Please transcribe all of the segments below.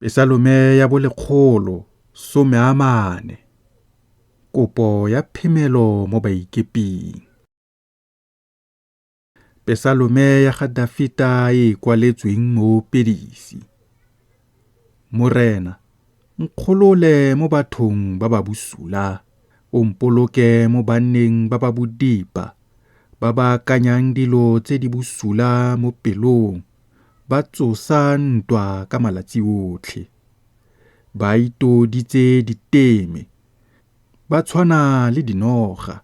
Pesalome ya bo 140. Kopo ya phemelo mo baikeping. Pesalome ya ga Dafita e e kwaletsweng moopedisi. Morena, nkgolole mo bathong ba ba bosula, o mpoloke mo banneng ba ba bodipa, ba ba akanyang dilo tse di bosula mo pelong, ba tsosa ntwa ka malatsi otlhe. Ba itooditse diteme, ba tshwana le dinoga,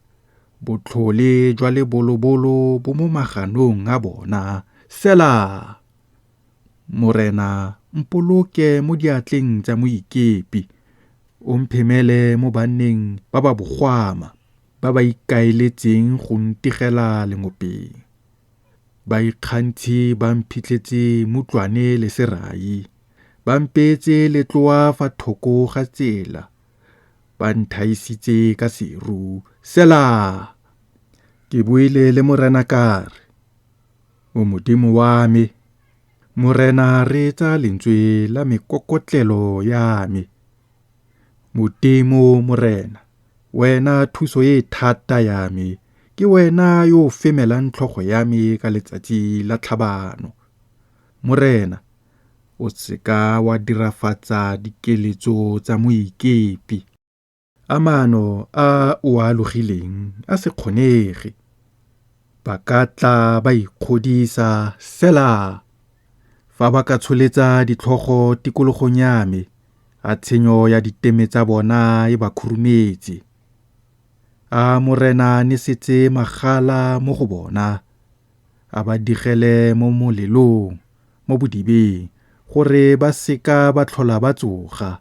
botlhole jwa lebolobolo bo mo maganong a bona. Sela. Morena, mpoloke mo diatleng tsa moikepi, o mphemele mo banneng ba ba bogwama, ba ba ikaeletseng go ntigela lengopeng. Baikgantshi ba mphitlhetse mmutlwane le serai, ba mpeetse letloa fa thoko ga tsela, ba nthaisitse ka seru. Sela. Ke buile le Morena ka re, O Modimo wa me, Morena reetsa lentswe la mekokotlelo ya me. Modimo Morena, wena thuso e e thata ya me, ke wena yo o femelang tlhogo ya me ka letsatsi la tlhabano. Morena, o se ka wa dirafatsa dikeletso tsa moikepi. A maano a o a logileng a se kgonege. Ba ka tla ba ikgodisa. Sela. Fa ba ka tsholetsa ditlhogo tikologong ya me, a tshenyo ya diteme tsa bona e ba khurumetse. A Morena a nesetse magala mo go bona, a ba digele mo molelong, mo bodibeng, gore ba se ka ba tlhola ba tsoga.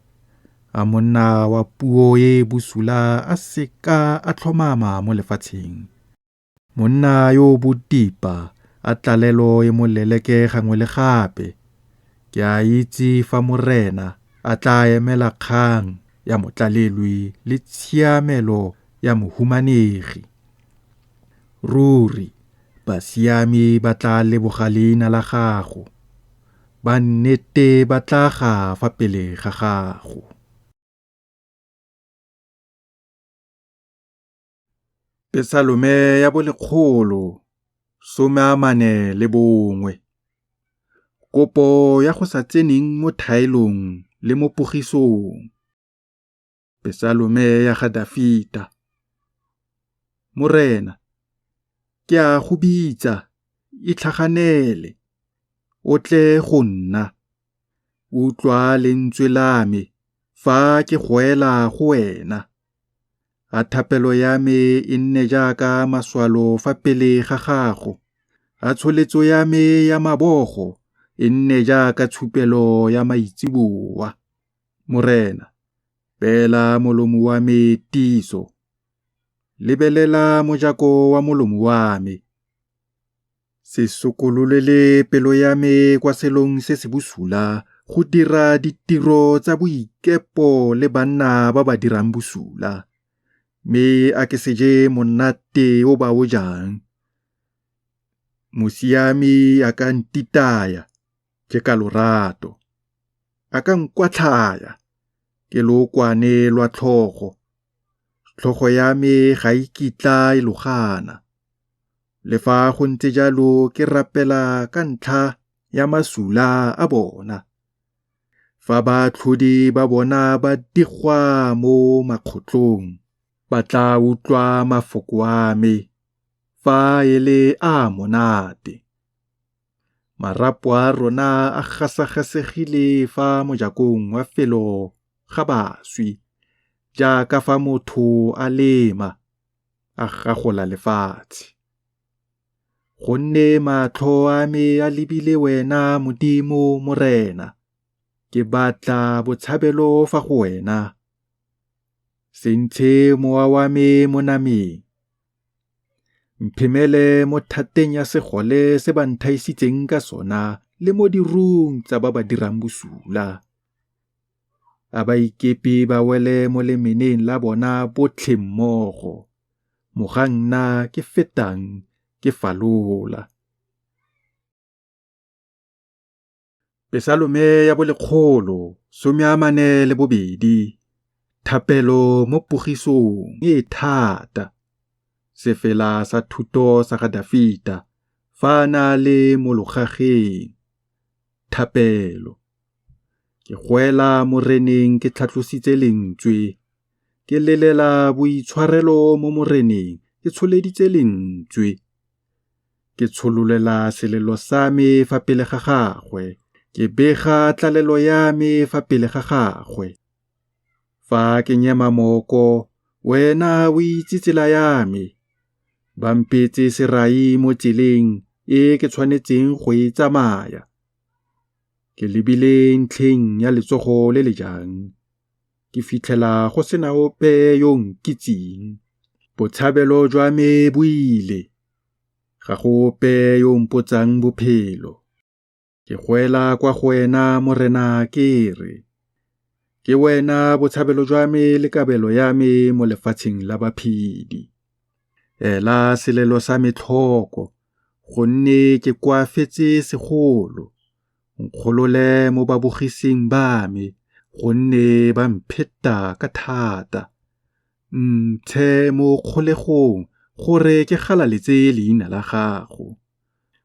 A monna wa puo e e bosula a se ka a tlhomama mo lefatsheng. Monna yo o bodipa a tlalelo e mo leleke gangwe le gape. Ke a itse fa Morena a tla emela kgang ya motlalelwi le tshiamelo ya mohumanegi. Ruri basiami ba tla leboga leina la gago, ba nnete ba tla aga fa pele ga gago. Pesalome ya bo 141. Kopo ya go sa tseneng mo thaelong le mo pogisong. Pesalome ya ga Dafita. Morena, ke a go bitsa, itlhaganele, o tle go nna. Utlwa lentswe la me fa ke goela go wena. A thapelo ya me e nne jaaka maswalo fa pele ga gago, a tsholetso ya me ya mabogo e nne jaaka tshupelo ya maitseboa. Morena, beela molomo wa me tiiso, lebelela mojako wa molomo wa me. Se sokololele pelo ya me kwa selong se se bosula go dira ditiro tsa boikepo le banna ba ba dirang bosula, mme a ke se je monate o ba o jang. Mosiami a ka ntitaya, ke ka lorato, a ka nkwatlhaya, ke lookwane lwa tlhogo. Tlhogo ya me ga e kitla e logana. Le fa go ntse jalo ke rapela ka ntlha ya masula a bona. Fa baatlhodi ba bona ba digwa mo makgotlong, ba tla utlwa mafoko a me, fa e le a a monate. Marapo a rona a gasagasegile fa mojakong wa felo ga baswi, jaaka fa motho a lema, a gagola lefatshe. Gonne matlho a me a lebile wena Modimo Morena, ke batla botshabelo fa go wena. Se ntshe mowa wa me mo nameng. Mphemele mo thateng ya segole se ba nthaisitseng ka sona le mo dirung tsa ba ba dirang bosula. A baikepi ba wele mo lemeneng la bona botlhe mmogo, mogang nna ke fetang ke falola. Pesalome ya bo 142, Thapelo mo pogisong e thata. Sefela sa thuto sa ga Dafita, fa a ne a le mo logageng. Thapelo. Ke goela Moreneng ke tlhatlositse lentswe, ke lelela boitshwarelo mo Moreneng ke tsholeditse lentswe. Ke tshololela selelo sa me fa pele ga gagwe, ke bega tlalelo ya me fa pele ga gagwe. Fa ke nyema mooko, wena o itse tsela ya me. Ba mpeetse serai mo tseleng e ke tshwanetseng go e tsamaya. Ke lebile ntlheng ya letsogo le le jang, ke fitlhela go se na ope yo o nkitseng. Botshabelo jwa me bo ile, ga go ope yo o mpotsang bophelo. Ke goela kwa go wena, Morena, ke re, Ke wena botshabelo jwa me le kabelo ya me mo lefatsheng la baphedi. Ela selelo sa me tlhoko, gonne ke koafetse segolo. Nkgolole mo babogising ba me, gonne ba mpheta ka thata. Nntshe mo kgolegong gore ke galaletse leina la gago.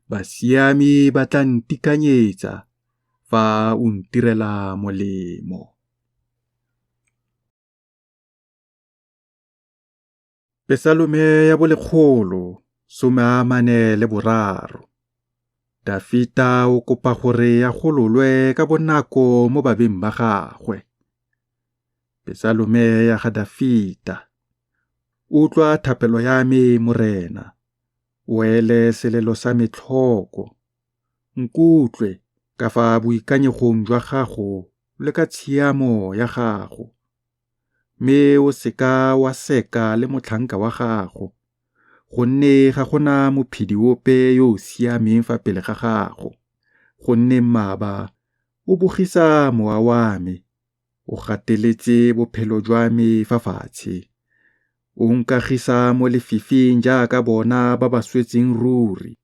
Basiami ba tla ntikanyetsa fa o ntirela molemo. Pesalome ya bo 143. Dafita o kopa gore a gololwe ka bonako mo babeng ba gagwe. Pesalome ya ga Dafita. Utlwa thapelo ya me, Morena, o ele selelo sa me tlhoko. Nkutlwe ka fa boikanyegong jwa gago le ka tshiamo ya gago, mme o se ka wa seka le motlhanka wa gago, gonne ga go na mophedi ope yo o siameng fa pele ga gago. Gonne mmaba o bogisa mowa wa me, o gateletse bophelo jwa me fa fatshe. O nkagisa mo lefifing jaaka bona ba ba swetseng ruri.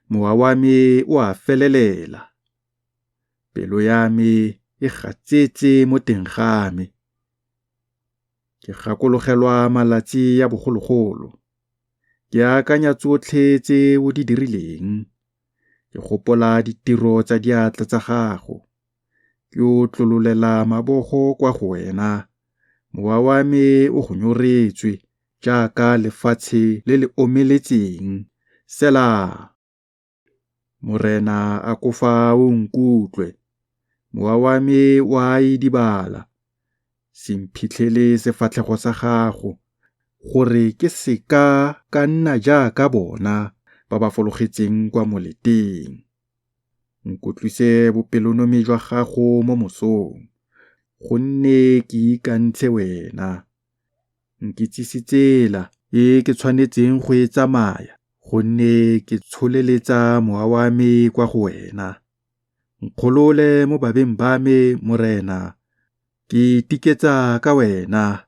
Mowa wa me o a felelela, pelo ya me e gatsetse mo teng ga me. Ke gakologelwa malatsi a bogologolo, ke akanya tsotlhe tse o di dirileng, ke gopola ditiro tsa diatla tsa gago. Ke otlololela mabogo kwa go wena, mowa wa me o go nyoretswe jaaka lefatshe le le omeletseng. Sela. Morena, akofa o nkutlwe, mowa wa me o a idibala. Se mphitlhele sefatlhego sa gago, gore ke se ka ka nna jaaka bona ba ba fologetseng kwa moleteng. Nkutlwise bopelonomi jwa gago mo mosong, gonne ke ikantse wena. Nkitsise tsela e ke tshwanetseng go e tsamaya, gonne ke tsholeletsa mowa wa me kwa go wena. Nkgolole mo babeng ba me, Morena, ke itiketsa ka wena.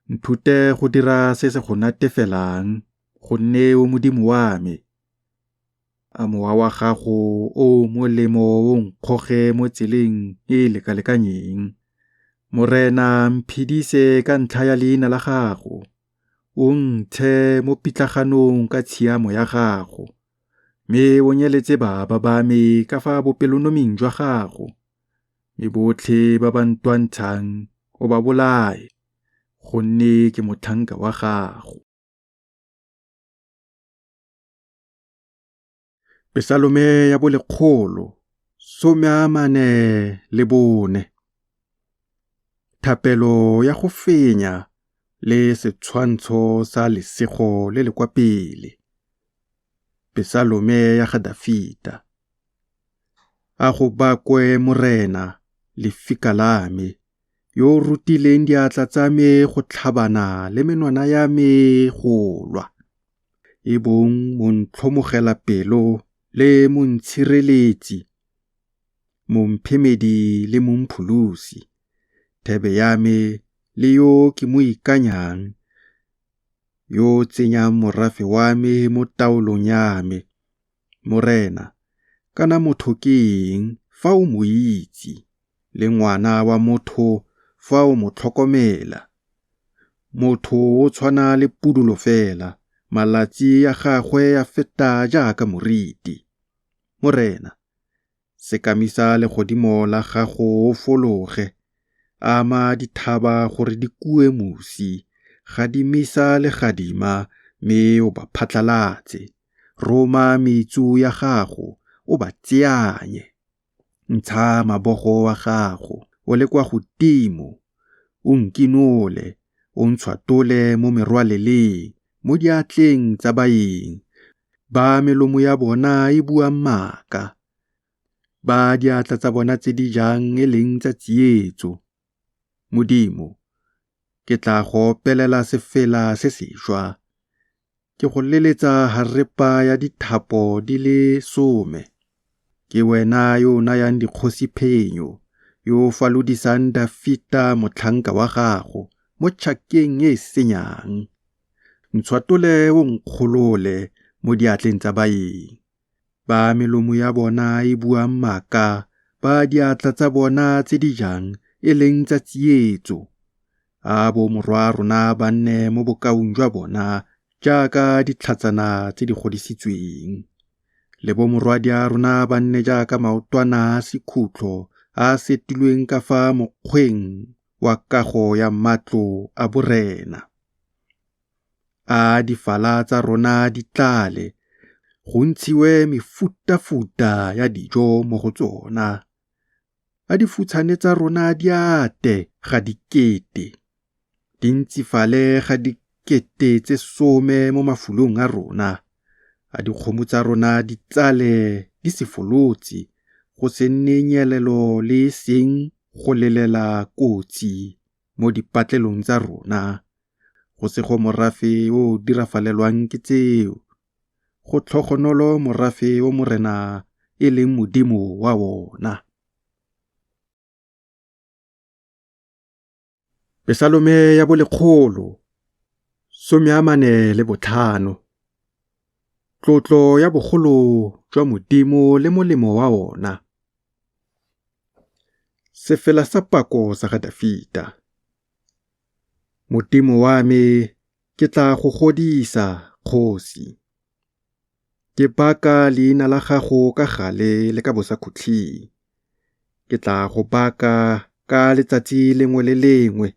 Nthute go dira se se go natefelang, gonne o Modimo wa me. A mowa wa gago o o molemo o nkgoge mo tseleng e e lekalekanyeng. Morena, mphedise ka ntlha ya leina la gago, o nntshe mo pitlaganong ka tshiamo ya gago, mme o nyeletse baba ba me ka fa bopelonoming jwa gago, mme botlhe ba ba ntwantshang o ba bolaye, gonne ke motlhanka wa gago. Pesalome ya bo 144. Thapelo ya go fenya le setshwantsho sa lesego le le kwa pele. Pesalome ya ga Dafita. A go bakwe Morena, lefika la me, yo o rutileng diatla tsa me go tlhabana le menwana ya me go lwa, e bong montlhomogelapelo le montshireletsi, momphemedi le mompholosi, thebe ya me le yo ke mo ikanyang, yo o tsenyang morafe wa me mo taolong ya me. Morena, kana motho ke eng fa o mo itse, le ngwana wa motho, fa o mo tlhokomela. Motho o tshwana le pudulo fela, malatsi a gagwe a feta jaaka moriti. Morena, sekamisa legodimo la gago o fologe, ama dithaba gore di kue mosi, gadimisa legadima mme o ba phatlalatse, roma metsu ya gago o ba tseanye. Ntsha mabogo a gago o le kwa godimo, o nkinole, o ntshwatole mo merwaleleng, mo diatleng tsa baeng, ba melomo ya bona e buang maaka, ba diatla tsa bona tse di jang e leng tsa tsietso. Modimo, ke tla go opelela sefela se sešwa, ke go leletsa harepa ya dithapo di le 10. Ke wena yo o nayang dikgosi phenyo, yo o falodisang Dafita motlhanka wa gago mo tšhakeng e e senyang. Ntshwatole o nkgolole mo diatleng tsa baeng, ba melomo ya bona e buang maaka, ba diatla tsa bona tse di jang e leng tsa tsietso. A bomorwaa-rona ba nne mo bokaung jwa bona jaaka ditlhatsana tse di godisitsweng, le bomorwadia-rona ba nne jaaka maotwana a sekhutlo a a setilweng ka fa mokgweng wa kago ya matlo a borena. A difala tsa rona di tlale, go ntshiwe mefutafuta ya dijo mo go tsona. A difutshane tsa rona di ate ga dikete, di ntsifale ga 10,000 mo mafulong a rona. A dikgomo tsa rona di tsale di se folotse, go se nne nyelelo le e seng go lelela kotsi mo dipatlelong tsa rona. Go sego morafe o o dirafalelwang ke tseo. Go tlhogonolo morafe o Morena e leng Modimo wa ona. Pesalome ya 145. Tlotlo ya bogolo jwa Modimo le molemo wa ona. Sefela sa pako sa ga Dafita. Modimo wa me, ke tla go godisa, kgosi. Ke baka leina la gago ka gale le ka bosakhutleng. Ke tla go baka ka letsatsi lengwe le lengwe,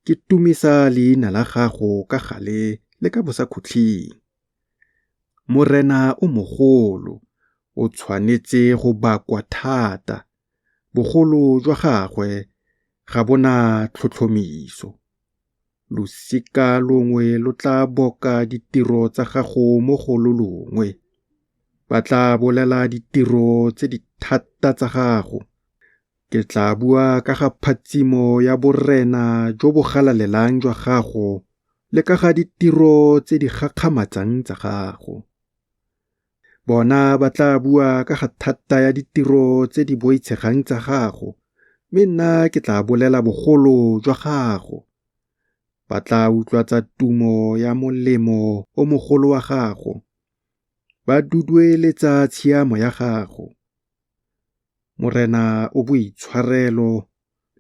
ke tumisa leina la gago ka gale le ka bosakhutleng. Morena o mogolo, o tshwanetse go bakwa thata, bogolo jwa gagwe ga bo na tlhotlhomiso. Losika longwe lo tla boka ditiro tsa gago mo go lo longwe, ba tla bolela ditiro tse di thata tsa gago. Ke tla bua ka ga phatsimo ya borena jo bo galalelang jwa gago le ka ga ditiro tse di gakgamatsang tsa gago. Bona ba tla bua ka ga thata ya ditiro tse di boitshegang tsa gago, mme nna ke tla bolela bogolo jwa gago. Ba tla utlwatsa tumo ya molemo o mogolo wa gago, ba dudueletsa tshiamo ya gago. Morena o boitshwarelo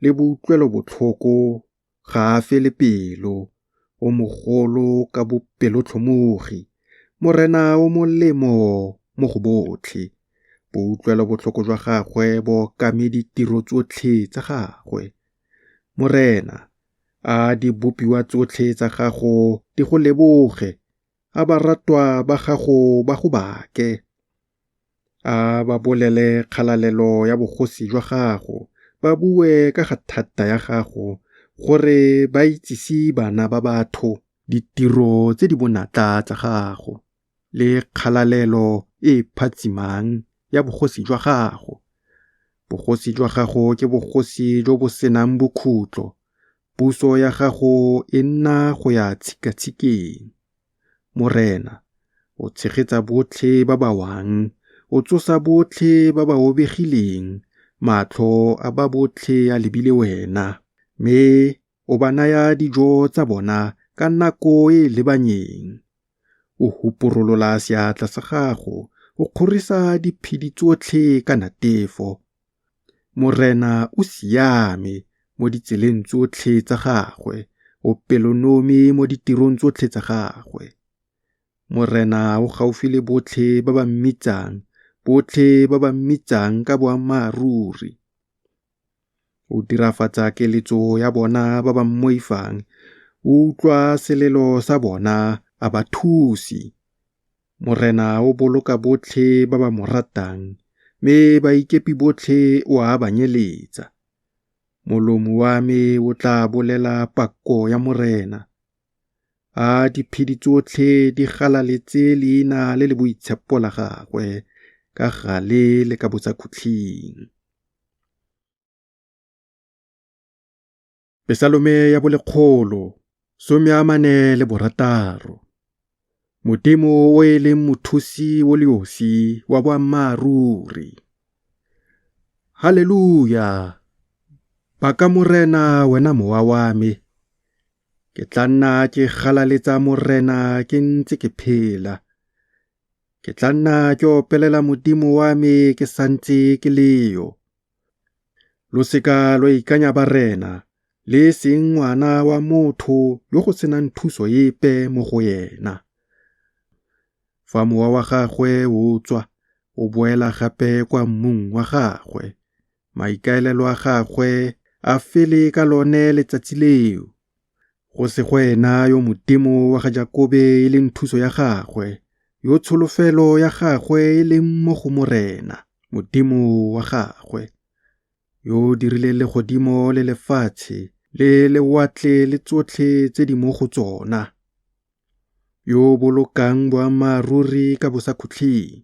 le boutlwelobotlhoko, ga a fele pelo, o mogolo ka bopelotlhomogi. Morena o molemo mo go botlhe, boutlwelobotlhoko jwa gagwe bo okame ditiro tsotlhe tsa gagwe. Morena, a dibopiwa tsotlhe tsa gago di go leboge, a baratwa ba gago ba go bake. A ba bolele kgalalelo ya bogosi jwa gago, ba bue ka ga thata ya gago, gore ba itsise bana ba batho ditiro tse di bonatla tsa gago, le kgalalelo e e phatsimang ya bogosi jwa gago. Bogosi jwa gago ke bogosi jo bo senang bokhutlo, puso ya gago e nna go ya tshikatshikeng. Morena, o tshegetsa botlhe ba ba wang, o tsosa botlhe ba ba obegileng, matlho a ba botlhe a lebile wena, mme o ba naya dijo tsa bona ka nako e e lebanyeng. O huporolola seatla sa gago, o kgorisa diphedi tsotlhe ka natefo. Morena o siame mo ditseleng tsotlhe tsa gagwe, o pelonomi mo ditirong tsotlhe tsa gagwe. Morena o gaufi le botlhe ba ba mmitsang, botlhe ba ba mmitsang ka boammaaruri. O dirafatsa keletso ya bona ba ba mmoifang, o utlwa selelo sa bona, a ba thuse. Morena o boloka botlhe ba ba mo ratang, mme baikepi botlhe o a ba nyeletsa. Molomo wa me o tla bolela pako ya Morena. A diphedi tsotlhe di galaletse leina le le boitshepo la gagwe ka gale le ka bosakhutleng. Pesalome ya 146. Modimo o e leng mothusi o le osi wa boammaaruri. Haleluja! Baka Morena wena mowa wa me. Ke tla nna ke galaletsa Morena ke ntse ke phela. Ke tla nna ke opelela Modimo wa me ke santse ke leyo. Lo seka lwa ikanya barena, le e seng ngwana wa motho yo go senang thuso epe mo go ena. Fa mowa wa gagwe o tswa, o boela gape kwa mmung wa gagwe. Maikaelelo a gagwe a fele ka lone letsatsi leo. Go sego ena yo Modimo wa ga Jakobe e leng thuso ya gagwe, yo tsholofelo ya gagwe e leng mo go Morena, Modimo wa gagwe, yo o dirileng legodimo le lefatshe le lewatle le tsotlhe tse di mo go tsona, yo o bolokang boammaaruri ka bosakhutleng,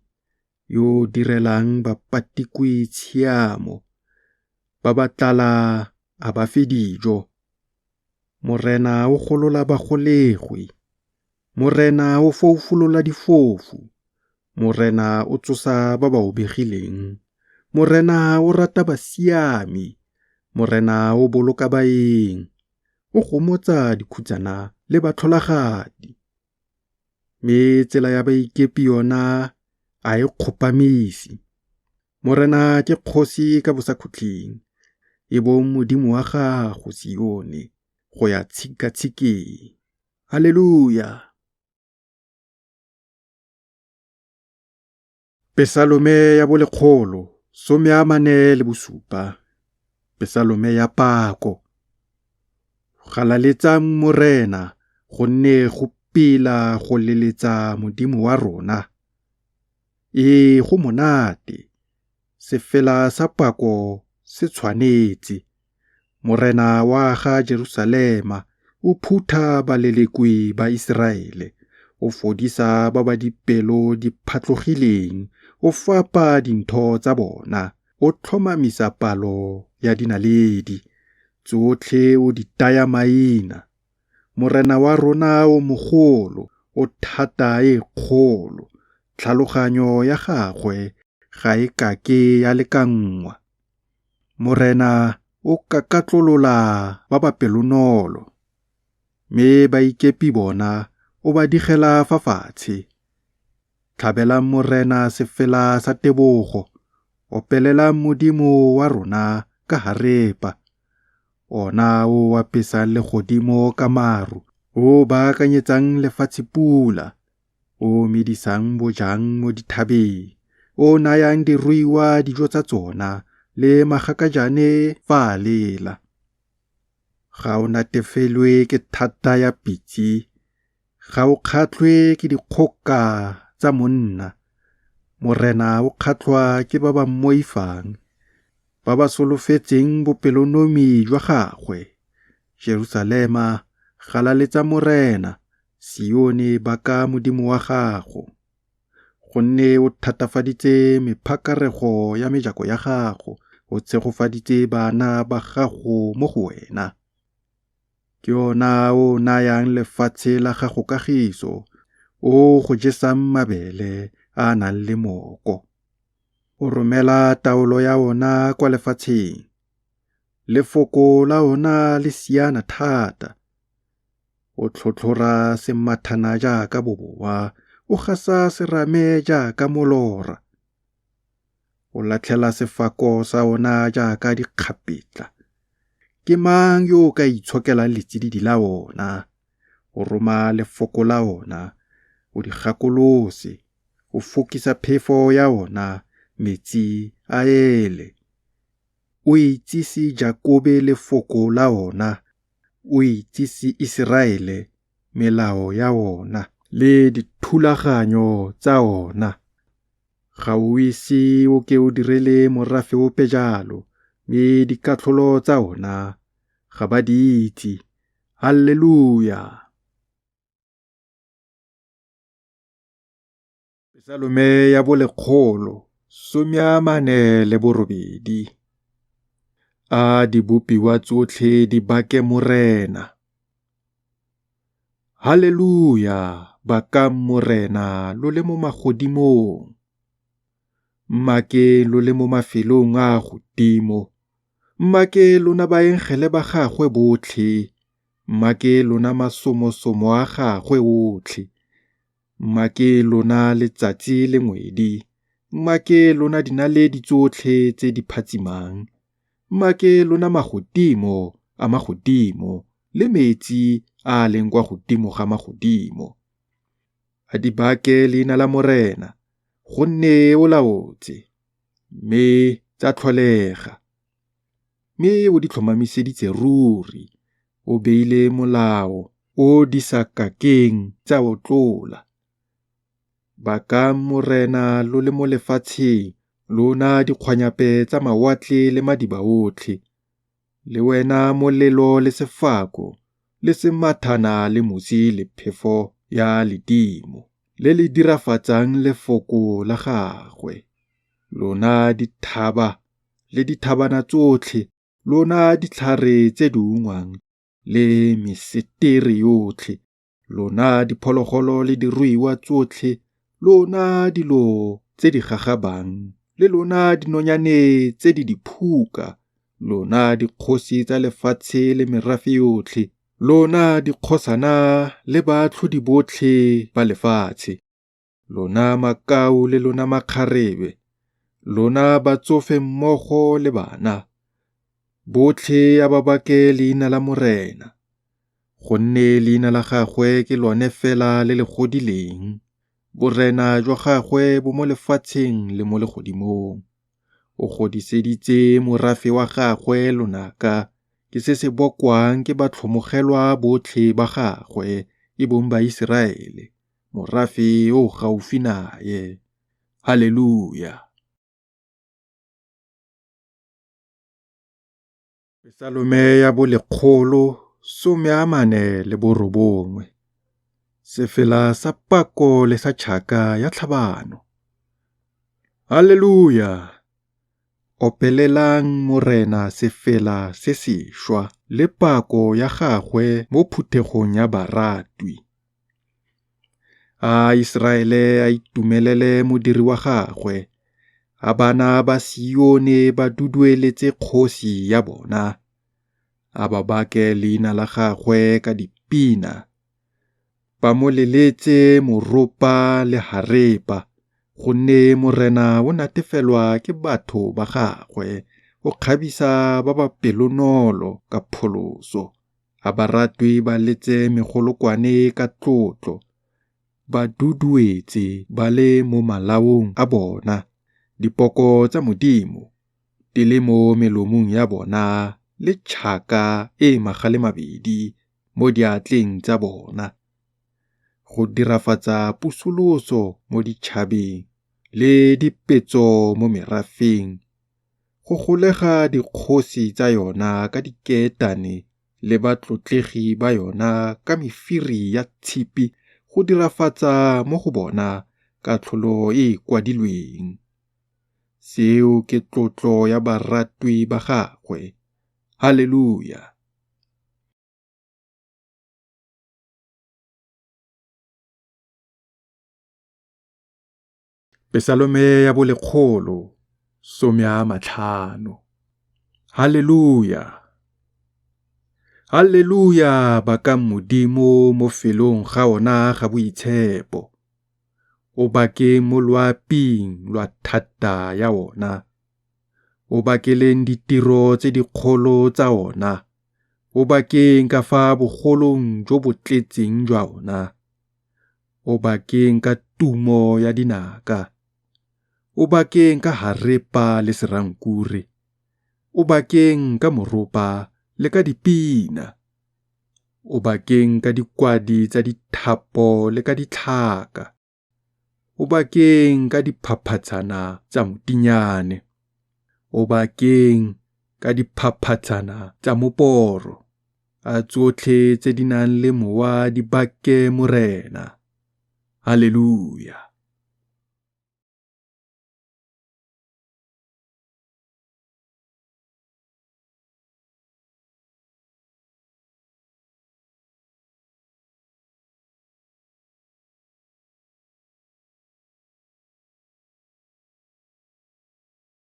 yo o direlang bapatikwi tshiamo, ba ba tlala a ba fe dijo. Morena o golola bagolegwi, Morena o foufolola difofu, Morena o tsosa ba ba obegileng, Morena o rata basiami, Morena o boloka baeng, o gomotsa dikhutsana le batlholagadi. Mme tsela ya baikepi yona a e kgopamise. Morena ke kgosi ka bosakhutleng, e bong Modimo wa gago, Sione, go ya tshikatshikeng. Haleluja! Pesalome ya 147. Pesalome ya pako. Galaletsang Morena, gonne go pila go leletsa Modimo wa rona. Ee, go monate. Sefela sa pako se tshwanetse. Morena wa aga Jerusalema, o phutha balelekwi ba Iseraele, o fodisa ba ba dipelo di phatlogileng, o fapa dintho tsa bona, o tlhomamisa palo ya dinaledi, tsotlhe o di taya maina. Morena wa rona o mogolo, o thata e kgolo, tlhaloganyo ya gagwe ga e kake ya lekanngwa. Morena o kakatlolola ba ba pelonolo, mme baikepi bona o ba digela fa fatshe. Tlhabelang Morena sefela sa tebogo, opelelang Modimo wa rona ka harepa. Ona o apesang legodimo ka maru, o baakanyetsang lefatshe pula, o medisang bojang mo dithabeng, o nayang diruiwa dijo tsa tsona le magakajane fa a lela. Ga o natefelwe ke thata ya pitse, ga o kgatlhwe ke dikgoka tsa monna. Morena o kgatlhwa ke ba ba mmoifang, ba ba solofetseng bopelonomi jwa gagwe. Jerusalema, galaletsa Morena, Sione baka Modimo wa gago. Gonne o thatafaditse mephakarego ya mejako ya gago, o tshegofaditse bana ba gago mo go wena. Ke ona o nayang lefatshe la gago kagiso, o go jesang mabele a a nang le moko. O romela taolo ya ona kwa lefatsheng, lefoko la ona le siana thata. O tlhotlhora semathana jaaka boboa, o gasa serame jaaka molora. O latlhela sefako sa ona jaaka dikgapetla. Ke mang yo o ka itshokelang letsididi la ona? O roma lefoko la ona, o di gakolose, o fokisa phefo ya ona, metsi a ele. O itsise Jakobe lefoko la ona, o itsise Iseraele melao ya ona le dithulaganyo tsa ona. Ga o ise o ke o direle morafe ope jalo, mme dikatlholo tsa ona ga ba di itse. Haleluya! Pesalome ya bo 148. A dibopiwa tsotlhe di bake Morena. Haleluya! Bakang Morena lo le mo magodimong. Mmakeng lo le mo mafelong a a godimo. Mmake lona baengele ba gagwe botlhe. Mmake lona masomosomo a gagwe otlhe. Mmake lona letsatsi le ngwedi. Mmake lona dinaledi tsotlhe tse di phatsimang. Mmake lona magodimo a magodimo le metsi a a leng kwa godimo ga magodimo. A di bake leina la Morena, gonne o laotse, mme tsa tlholega. Mme o di tlhomamiseditse ruri, o beile molao o di sa kakeng tsa o tlola. Bakang Morena lo le mo lefatsheng, lona dikgwanyape tsa mawatle le madiba otlhe, le wena molelo le sefako le semathana le mosi le phefo ya ledimo le le dirafatsang lefoko la gagwe. Lona dithaba le dithabana tsotlhe, lona ditlhare tse di ungwang le mesetere yotlhe, lona diphologolo le diruiwa tsotlhe, lona dilo tse di gagabang le lona dinonyane tse di diphuka, lona dikgosi tsa lefatshe le merafe yotlhe, lona dikgosana le baatlhodi botlhe ba lefatshe, lona makau le lona makgarebe, lona batsofe mmogo le bana, botlhe a ba bake leina la Morena, gonne leina la gagwe ke lone fela le le godileng, borena jwa gagwe bo mo lefatsheng le mo legodimong. O godiseditse morafe wa gagwe lonaka, ke se se bokwang ke batlhomogelwa botlhe ba gagwe, e bong Baiseraele, morafe o o gaufi nae. Haleluya! Pesalome ya bo 149. Sefela sa pako le sa tšhaka ya tlhabano. Haleluya! Opelelang Morena sefela se sešwa le pako ya gagwe mo phuthegong ya baratwi. A Iseraele a itumelele modiri wa gagwe, a bana ba Sione ba dudueletse kgosi ya bona. A ba bake leina la gagwe ka dipina, ba mo leletse moropa le harepa, gonne Morena o natefelwa ke batho ba gagwe, o kgabisa ba ba pelonolo ka pholoso. A baratwi ba letse megolokwane ka tlotlo, ba duduetse ba le mo malaong a bona, dipoko tsa Modimo di le mo melomong ya bona le tšhaka e e magalemabedi mo diatleng tsa bona, go dirafatsa pusoloso mo ditšhabeng le dipetso mo merafeng, go golega dikgosi tsa yona ka dikeetane le batlotlegi ba yona ka mefiri ya tshipi go dirafatsa mo go bona katlholo e e kwadilweng. Seo ke tlotlo ya baratwi ba gagwe. Haleluya! Pesalome ya bo 150. Haleluya! Haleluya! Bakang Modimo mo felong ga ona ga boitshepo. O bakeng mo loaping lwa thata ya ona. O bakeleng ditiro tse dikgolo tsa ona, o bakeng ka fa bogolong jo bo tletseng jwa ona. O bakeng ka tumo ya dinaka, o bakeng ka harepa le serankure, o bakeng ka moropa le ka dipina. O bakeng ka dikwadi tsa dithapo le ka ditlhaka, o bakeng ka diphaphatshana tsa motinyane, o bakeng ka diphaphatshana tsa moporo. A tsotlhe tse di nang le mowa di bake Morena. Haleluja!